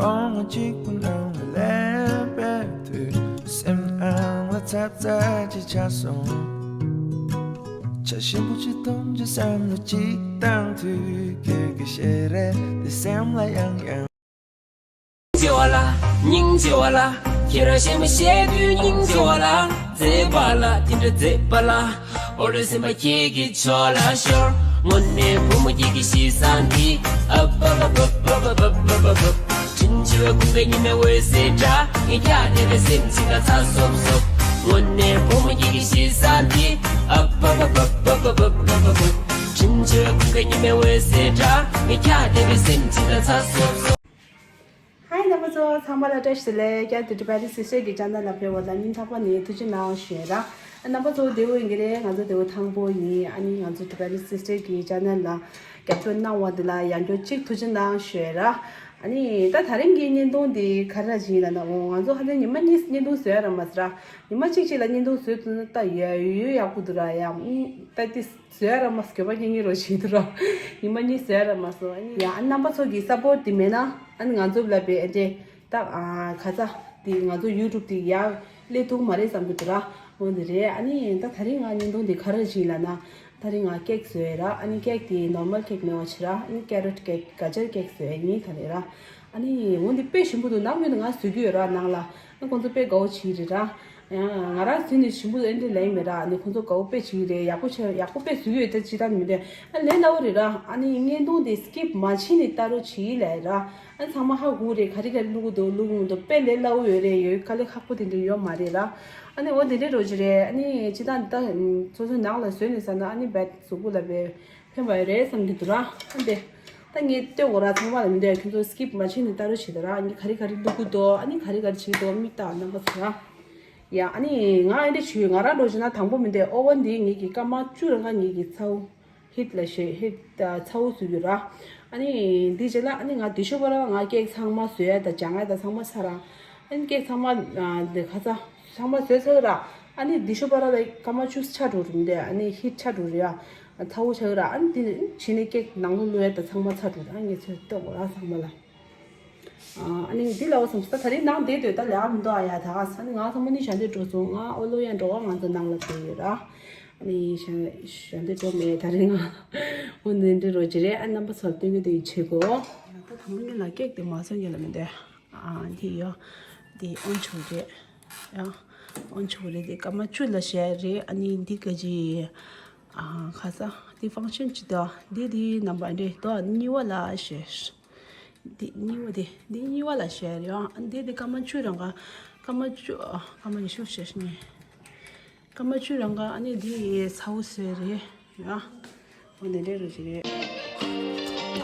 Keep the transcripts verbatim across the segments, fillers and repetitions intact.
ཨོང་གཅིག་པུ་ནང་ལ་ལན་པའི་དུས། སེམས་ནང་ལ་ཚབ་ཚ་ཅིག་ཆགས་སོང་། བྱ་ཞིམ་པོ་ཅིག་འཐུང་ཅིག་བསམ་བློ་ཅིག་བཏང་དུས། ཁྱོད་ཀྱི་ཞལ་རས་དེ་སེམས་ལ་ཡང་ཡང་། སྙིང་རྗེ་བ་ལ། སྙིང་རྗེ་བ་ལ། ཁྱེད་རང་ཞེ་མ་ཞེ་དུས་སྙིང་རྗེ་བ་ལ། མཛེས་པ་ལ་དེ་འདྲ་མཛེས་པ་ལ། འོ་ལོ་སེམས་པ་ཁྱེད་ཀྱི་ཕྱོགས་ལ་ཤོར། དངོས་གནས་བུ་མོ་ཁྱེད་ཀྱི་གཤིས་བཟང་འདི། ཨ་བ་བ་བ། དྲིན་ཆེ་བའི་ཀུན་དགའ་ཉི་མའི་འོད་ཟེར་འདྲ། ངས་ཀྱང་དེ་རེ་སེམས་ཅིག་ལ་ཚ་སོབ་སོབ། དངོས་གནས་བུ་མོ་ཁྱེད་ཀྱི་གཤིས་བཟང་འདི། ཨ་བ་བ་བ། དྲིན་ཆེ་བའི་ཀུན་དགའ་ཉི་མའི་འོད་ཟེར་འདྲ། ངས་ཀྱང་དེ་རེ་སེམས་ཅིག་ལ་ཚ་སོབ་སོབ། ཧའི་རྣམ་པ་ཚོ་ཚང་མ་ལ་བཀྲ་ཤིས་བདེ་ལེགས། བསྐྱར་དུ་Tibetan Sister གི་channel ལ་ཕེབས་པ་ལ་སྙིང་ཐག་པ་ནས་ཐུགས་རྗེ་གནང་ཞུ་ཡ་ར། རྣམ་པ་ཚོ་བདེ་པོ་ཡིན་གྱི་རེད། ང་ཚོ་བདེ་པོ་ཐང་པོ་ཡིན། ཨ་ནི་ང་ཚོ་Tibetan Sister གི་channel ལ་རྒྱབ་སྐྱོར་གནང་བ་འདི་ལ་ཡང་བསྐྱར་གཅིག་ཐུགས་རྗེ་གནང་ཞུ་ཡ་ར། ཨ་ནི་ད་དེ་རིང་གི་བརྙན་ཐུང་འདི་ག་རེ་ཡིན་ལབ་ན། འོ་ང་ཚོ་ཧ་ལས་ཉི་མ་གཉིས་བརྙན་ཐུང་བཟོ་ཡ་ར་མ་ཟེར་ར། ཉི་མ་གཅིག་གཅིག་ལ་བརྙན་ཐུང་བཟོས་ཐུབ་ན་ད་ཡ་ཡོད་ཡག་པོ་འདུག་ར། ཡ་ད་ཏིས་བཟོ་ཡ་ར་མ་སྐྱོ་པ་སྙིང་རོ་བྱེད་དུ་ར། ཉི་མ་གཉིས་བཟོ་ཡ་ར་མ་སོང་། ཨ་ནི་ཡ་ཨ་རྣམ་པ་ཚོ་གི་support དེ་མེད་ན་ཨ་ནི་ང་ཚོ་ལ་བའི་ཨ་ཅེ་ད་ཨ་ཁ་ཚ་དེ་ང་ཚོ་YouTube དེ་ཡར་སླེབས་ཐུབ་མ་རེད་བསམ་གི་འདུག་ར། འོ་འདི་རེད། ཨ་ནི་ད་དེ་རིང་ང་བརྙན་ཐུང་དེ་ག་རེ་བྱིན་ལབ་ན། དེ་རིང་ང་ཀེག་བཟོ་ཡ་ར། ཨ་ནི་ཀེག་དེ་normal cake མེད་པ་བྱེད་ར། ཨ་ནི་carrot cake ག་ཅར་ཀེག་བཟོ་ཡ་ཡིན་ད་རེད་ར། ཨ་ནི་འོ་འདི་དཔེ་ཞིམ་པོ་འདུག་ནམ་རྒྱུན་ང་བཟོ་གི་ཡོད་ར་ནང་ལ། ཨ་ཁོང་ཚོ་དཔེ་དགའ་བོ་བྱེད་ཀྱི་རེད་ར། ཡང་ང་རང་ཟིན་ནས་ཞིམ་པོ་ཨེ་འདྲ་ལེན་མེད་ར། ཨ་ནི་ཁོང་ཚོ་དགའ་བོ་དཔེ་བྱེད་ཀྱི་རེད། ཡག་པོ་བྱས་ཡག་པོ་དཔེ་བཟོས་ཡོད་ད་ཅི་ད་མི་འདོད། ཨ་ལས་སླ་བོ་རེད་ར། ཨ་ནི་བརྙན་ཐུང་དེ་skip མ་བྱས་ནས་ལྟ་རོགས་བྱེད་ལབ་ར། ཨ་ཚང་མ་ཧ་གོ་རེད། ག་རེ་ག་རེ་བླུག་གི་འདུག་བླུག་གི་མི་འདུག་དཔེ་ལས་སླ་བོ་ཡོད་རེད། ཡོད་དཀའ་ལས་ཁག་པོ་དེ་འདྲ་ཡོད་མ་རེད་ར། ཨ་ནི་འོ་དེ་འདྲའི་རོ་ཅི་རེད། ཨ་ནི་ཅི་ད་ད་སོ་སོའི་ནང་ལ་བཟོས་ནས་ཟ་ན་ཨ་ནི་བད་གཟུགས་པོ་ལ་བས་ཕན་པ་ཡོད་རེད་བསམ་གྱི་འདུག་ར། ཨ་འདི་ད་ངས་ལྟོས་གོ་ར། ཚང་མ་ལ་མི་འདོད། ཁྱོད་ཚོ་skip མ་བྱས་ནས་ལྟ་རོགས་བྱེད་ད་ར། ཨ་ནི་ག་རེ་ག་རེ་བླུག་གི་འདུག་ཨ་ནི་ག་རེ་ག་རེ་བྱེད་འདུག་མིག་ལྟ་རྣམ་པ་ཚོ་ར། ཡ་ཨ་ནི་ང་ཨེ་འདྲ་བྱུས་ང་རང་འགྲོ་བྱས་ན་དང་པོ་མི་འདོད། ཨོ་ཝན་འདི་ངེད་ཀྱི་སྐར་མ་བཅུ་རང་ག་ངེད་ཀྱི་ཚ་བོ་heat ལ་ཞེ་heat ཚ་བོ་བཟོ་རྒྱུ་ར། ཨ་ནི་འདི་རྗེས་ལ་ཨ་ནི་ང་དེ་ཤོ་པ་ར་ང་ཀེག་ཚང་མ་བཟོ་ཡ་ད་སྦྱང་ཡ་ད་ཚང་མ་ཚར་ར། ཨ་ནི་ཀེག་ཚང་མ་འདི་ཁ་ཚ་ཚང་མ་བཟོས་ཚར་ར། ཨ་ནི་འདི་ཤོ་པ་ར་ལ་སྐར་མ་བཅུ་ཆ་འགྲོ་རུང་འདི་ཨ་ནི་heat ཆ་འགྲོ་རེད་ཡ། ཚ་བོ་ཆ་ར། ཨ་ནི་འདི་ནི་ཕྱི་ནས་ཀེག་ནང་ལོ་ལོ་ཡ་ད་ཚང་མ་ཚ་འགྲོ་ར། ཨ་ངེད་ཚོས་ལྟོས་གོ་ར་ཚང་མ་ལ། ཨ་ནི་འདི་ལ་བསམ་ས་ད་རིང་ནང་བསྡད་འདོད་ད་ལས་ཨ་མི་འདུག་ཨ་ཡ་ད་ག་ས་ནི་ང་ཚང་མ་ནི་ཞལ་འདོན་འགྲོ་སོང་། ང་ཨོ་ལོ་ཡ་འགྲོ་བ་ང་ཚོ་ནང་ལ་བསྡད་ཡོད་ར། ཨ་ནི་ཞལ་ཞལ་འདོན་འགྲོ་མེད་ད་རིང་ང་འོ་ནི་འདི་རོ་ཅི་རེད། ཨ་རྣམ་པ་ཚོར་སྟོན་གི་དེ་བྱེད་གོ། ད་དང་པོ་ཉིད་ལ་ཀེག་དེ་མ་སོན་གྱི་ལ་མི་འདོད། ཨ་འདི་ཡོ་འདི་ཨོན་ཆུ་རེད། ཡ་ཨོན་ཆུ་རེད། དེ་སྐར་མ་བཅུ་ལ་བཤད་རེད། ཨ་ནི་འདི་ག་ཅི་ཨ་ཁ་ས་འདི་function ཅི་ད་འདི་འདི་རྣམ་པ་འདྲེ་དོ་གཉིས་པ་ལ་བཤད། འདི་གཉིས་པ་དེ་འདི་གཉིས་པ་ལ་བཤད་རེད། ཨ་འདི་འདི་སྐར་མ་བཅུ་རང་ག་སྐར་མ་བཅུ་ཨ་སྐར་མ་ཉི་ཤུ་བཤད་ནི་སྐར་མ་བཅུ་རང་ག་ཨ་ནི་འདི་ཚ་བོ་བཟོས་རེད། ཡ། འོ་འདི་འདྲའི་རུ་ཞིག་རེད།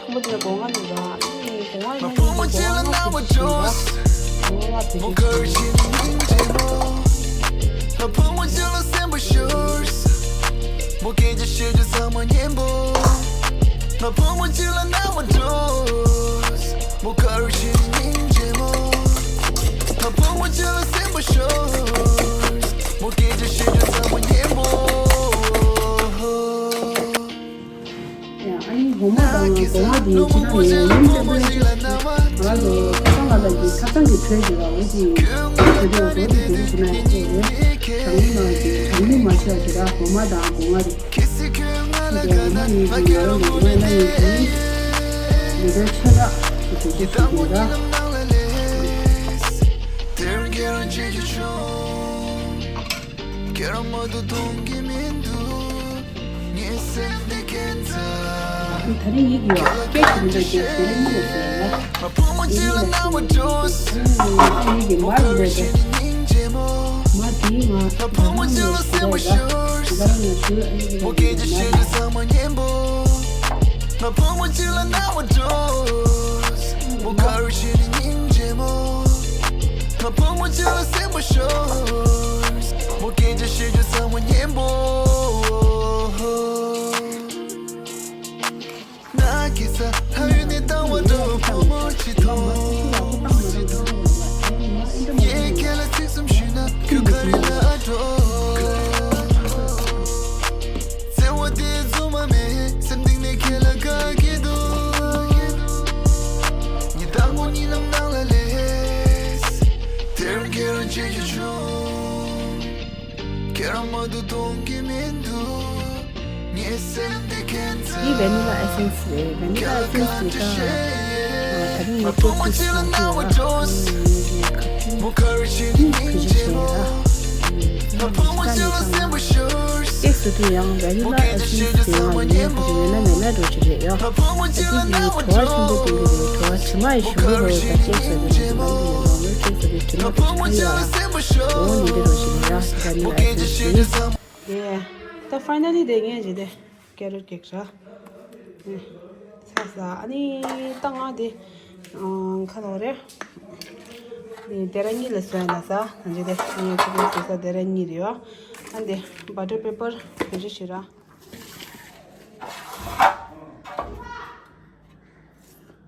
ཁོ་མོ་དེ་ལ་སྒོ་ང་འདུག་ར། ཨ་ནི་སྒོ་ང་ཡིན་ན་སྒོ་ང་ང་ཚོ་ཞིག་ར། སྒོ་ང་ང་དེ་ཞིག་ཞིག་ར། ཡ་ཨ་ནི་སྒོ་ང་དང་སྒོ་ང་དེ་ཅི་ལ་ནས་ཡིན་ཙམ་པོ་ཡ་ཅིག་ང་ལ་ཁ་སང་ང་ལ་གི་ཁ་སང་གི་བྲོས་ཡོད་པ་འོ་དེ་བྲོས་དེ་བ་འོ་དེ་དེ་རུ་ཞུ་ན་ཡ་ཅིག་རེད། གྲང་མོ་ནང་གི་གྲང་མོ་མ་བྱས་ཅིག་ར། སྒོ་ང་དང་སྒོ་ང་རེད། སྒོ་ང་ནི་གི་ང་རང་གི་སྒོ་ང་ན་ཡིན་གི་མི་འདྲ་ཆ་རག་གི་དེ་ཅིག་ཞིག་ཡོད་ར། ཁྱེད་རང་མ་གཏོགས་མཐོང་གི་མི་འདུག་ངའི་སེམས་འདི་ཁྱད་མཚར། ད་རིང་ཡིག་ཡོད་སྐད་ཀྱི་མི་འདུག་སྐད་ཟེར་ལེ་མི་འདུག་ཟེར་ལ། ང་ཕོ་མོ་གཅིག་ལ་རྣ་བ་འགྲོ། ཨ་ཡིག་གི་མ་རེད་མོ་འདུག་ཁར་ཕྱིན་སྙིང་རྗེ་མོ། མ་དེའི་ང་ང་ཕོ་མོ་གཅིག་ལ་སེམས་པ་ཤོར། ད་ང་ཞུ་ཨ་ཡིག་མོ་སྐད་ཆ་བཤད་རྒྱུ་ཚང་མ་སྙན་པོ། ང་ཕོ་མོ་གཅིག་ལ་རྣ་བ་འགྲོ། མོ་ཁར་ཕྱིན་སྙིང་རྗེ་མོ། ང་ཕོ་མོ་གཅིག་ལ་སེམས་པ་ཤོར། མོ་སྐད་ཆ་བཤད་རྒྱུ་ཚང་མ་སྙན་པོ། ན་སྐྱེ་ས་ལྷ་ཡུལ་ནས་བཏང་བ་འདྲ་བོ་ཕོ་མོ་གཅིག་མཐོང་། ངས་ཁྱེད་ལ་ཚིག་གསུམ་ཞུས་ན་ཁྱོད་ག་རེ་ལབ་འགྲོ། བརྩེ་བ་དེ་རྫུན་མ་མེད། སེམས་གཏིང་ནས་ཁྱེད་ལ་དགའ་གི་འདུག་ཉི་ཟླ་ངོ་གཉིས་ལམ་ནང་ལ་ འདི་vanilla essence་རེད། vanilla essence་དེ་ད་ད་རིང་ངས་སྤྲད་ཚུལ་ཞིག་ཡོད་ར། ཁ་ཆེམས་བེད་སྤྱོད་བྱས་ཡོད་ར། ཏེག་སི་དུ་ཡང་vanilla essence་དེ་ཡང་ཡིན་ན་ཁ་ཆེམས་ཡོད་ན་མེད་ན་འགྲོ་གི་རེད་ཡ། ད་དེ་ཡིས་བྲོ་བ་ཆེན་པོ་གཏོང་གི་རེད། བྲོ་བ་དྲི་མ་ཡི་ཞུ་གི་རོ། ད་ཏེག་སི་དུ་ཡང་ནང་དུ་ཡོད་ར། ངའི་ཏེག་སི་དུ་དྲི་མ་ཁ་ཆེམས་ཡོད་ར། འོ་ནི་འདི་རོ་ཞིག་རེད་ཡ། vanilla essence་ནི། དེ་ད་finally་དེ་ངས་བྱས་ཏེ་ཀེ་རོཊ་ཀེག་ར། ཚ་ས་ཨ་ནི་ད་ང་དེ་ཁ་ལོ་རེད། དེ་ར་གཉིས་ལ་སོན་ན་ས་ད་འཇེ་དེ་ངས་ཚུགས་པའི་ས་དེ་ར་གཉིས་རེད་ཡོ། ཨ་འདི་butter paper་བེད་སྤྱོད་བྱེད་ར།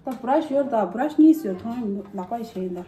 ད་brush་ཡོད་ད་brush་གཉིས་ཡོད་ཐོང་ལག་པ་ཡི་བྱས་ཡིན་ད།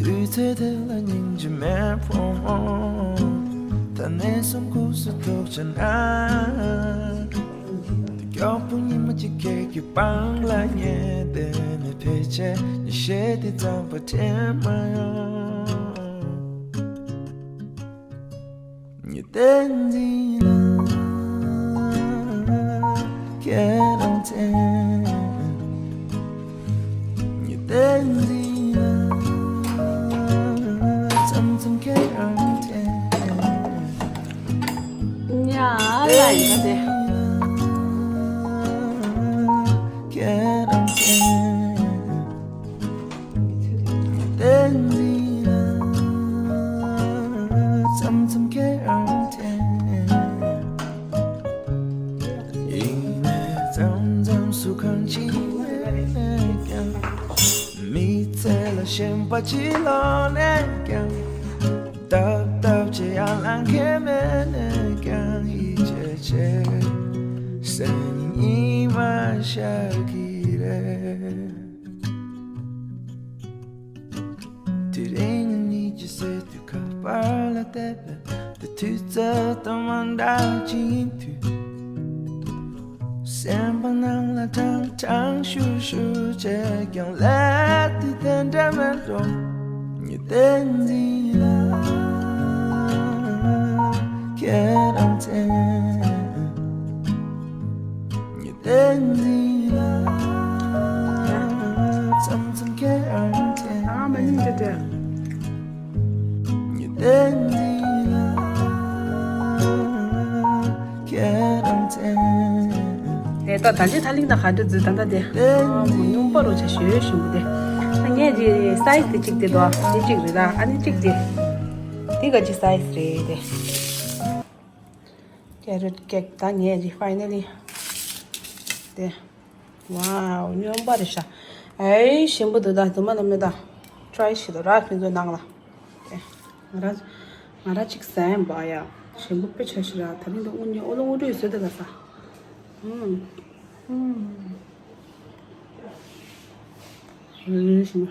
དུས་ཚོད་དེ་ལ་སྙིང་རྗེ་མེད་ཕོ་མོ། ད་ནས་བཟུང་ཁུག་སུ་ཐུག་བྱ་ན། དེ་མགྱོགས་པོ་ཉི་མ་གཅིག་ཁྱེད་ཀྱི་པང་ལ་ཉལ་བསྡད་ནས་ཕལ་ཆེར་ཉི་ཤེལ་དེ་ཙམ་པ་དྲན་མ་ཡོང་། ཉི་ཟླ་འཛིན་ལ་ཁྱེད་རང་མཚན། ཉི་ཟླ་འཛིན་ལ་མཚམས་མཚམས་ཁྱེད་རང་མཚན། ཉ་ལ་ཡིན་པ་དེ། ཁྱེད་རང་མཚན། བསྟན་འཛིན་ལ་མཚམས་མཚམས་ཁྱེད་རང་དྲན། ཡིན་ནའི་མཚམས་མཚམས་སུ་གང་ཅི་མེད་ཀྱང་། མི་ཚེ་ལ་ཞེན་པ་ཅི་ལོག་ནས་ཀྱང་། སྟབས་སྟབས་ཀྱིས་ཡར་ལངས་མཁན་མེད་ནས་ཀྱང་། ཡིད་ཆེས་བྱེད་སེམས་ཉིད་མ་ཤར་གྱི་རེད། དེ་རིང་ཉིད་ཀྱི་སྲིད་དུ་ཁ་པར་ལ་བལྟས་པས། དེ་དུས་ཚོད་དང་མ་འདྲ་ཅིག་ཡིན་དུས། སེམས་པ་ནང་ལ་ཀྲང་ཀྲང་ཤུར་ཤུར་བྱས་ཀྱང་། ལས་དེ་དེ་འདྲ་མེད་འགྲོ། ཉི་ཟླ་འཛིན་ལ། ཨ་མ་ནིང་ཏེ་ཏེ། ལས་ད་ད་ལྟ་ཐ་ལིང་ད་ག་འདྲ་འཛུལ་ད་ད་དེ། ཨ་མ་སྙོམས་པ་རུ་ཆ་ཞོ་ཞིམ་པོ་དེ། ཨ་ངས་ཀྱི་སའི་ཛི་དེ་གཅིག་དེ་དོ་དེ་གཅིག་རེད་ད། ཨ་ནི་གཅིག་དེ་དེ་ག་ཅི་སའི་ཛི་རེད་དེ། ཀེ་རོཊ་ཀེག་ད་ངས་ཀྱི་ཕའི་ནལ་ལི་དེ། ཝའོ་སྙོམས་པ་རེད་ཤག་ཨེ་ཞིམ་པོ་འདུག་ད་དུ་མ་ན་མེད་ད། ཊྲའི་བྱེད་དོ་ར་ཁྱོད་ཚོ་ནང་ལ། ང་ར་ང་ར་གཅིག་ཟ་ཡང་འབའ་ཡ། ཞིམ་པོ་དཔེ་ཆ་ཞིག་ར། ད་རིང་དུ་དངུལ་ཉོ་ཨོ་ལོ་དངུལ་ཀྲུའི་བཟོས་དེ་ལ་ས། ཨུམ། ཨུམ། ཨུམ་ཞིམ།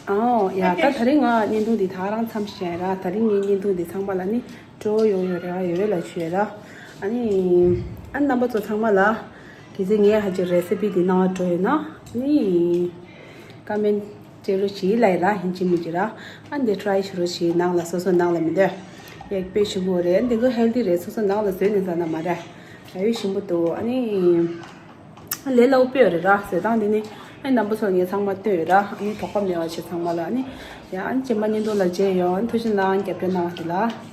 ཨོ་ཡ་ད་ད་རིང་ང་བརྙན་ཐུང་འདི་ད་རང་མཚམས་བཞག་ར། ད་རིང་ངའི་བརྙན་ཐུང་འདི་ཚང་མ་ལ་ནི་སྤྲོ་ཡོང་ཡོད་ར་ཡོད་ལ་ཆུ་ཡོད་ར། ཨ་ནི་ཨ་རྣམ་པ་ཚོ་ཚང་མ་ལ་གལ་སྲིད་ངའི་ཧ་ཅི་རེ་སི་པི་འདི་གནང་བ་སྤྲོ་ཡོད་ན་ནི་ཀ་མེན་ཊི་ཅེ་རུ་ཞིག་ལ་ཡི་ར་ཧིན་ཅི་མི་ཅི་ར། ཨ་འདི་ཊྲའི་ཞུ་རུ་ཞིག་ནང་ལ་སོ་སོ་ནང་ལ་མི་འདོད་ཡག་པོ་ཞིག་གོ་རེད། འདི་ཚོ་ཧེལ་ཐི་རེད། སོ་སོ་ནང་ལ་བཟོས་ནས་ཟ་ན་མ་ར་ཡ་ཡོད་ཞིམ་པོ་འདུག་ཨ་ནི། ལས་སླ་པོ་དཔེ་ཡོད་རེད་ར། ཟེར་སྟངས་འདི་ནི་ཨ་རྣམ་པ་ཚོ་ངས་ཚང་མ་སྟོན་ཡོད་ར། ཨ་ནི་དོགས་པ་མེད་པ་བྱེད་ཚང་མ་ལ་ཨ་ནི་ཡ་ཨ་ནི་རྗེས་མ་བརྙན་ཐུང་ལ་མཇལ་ཡོང་། ཨ་ནི་ཐུགས་རྗེ་གནང་རྒྱབ་སྐྱོར་གནང་བ་དེ་ལ།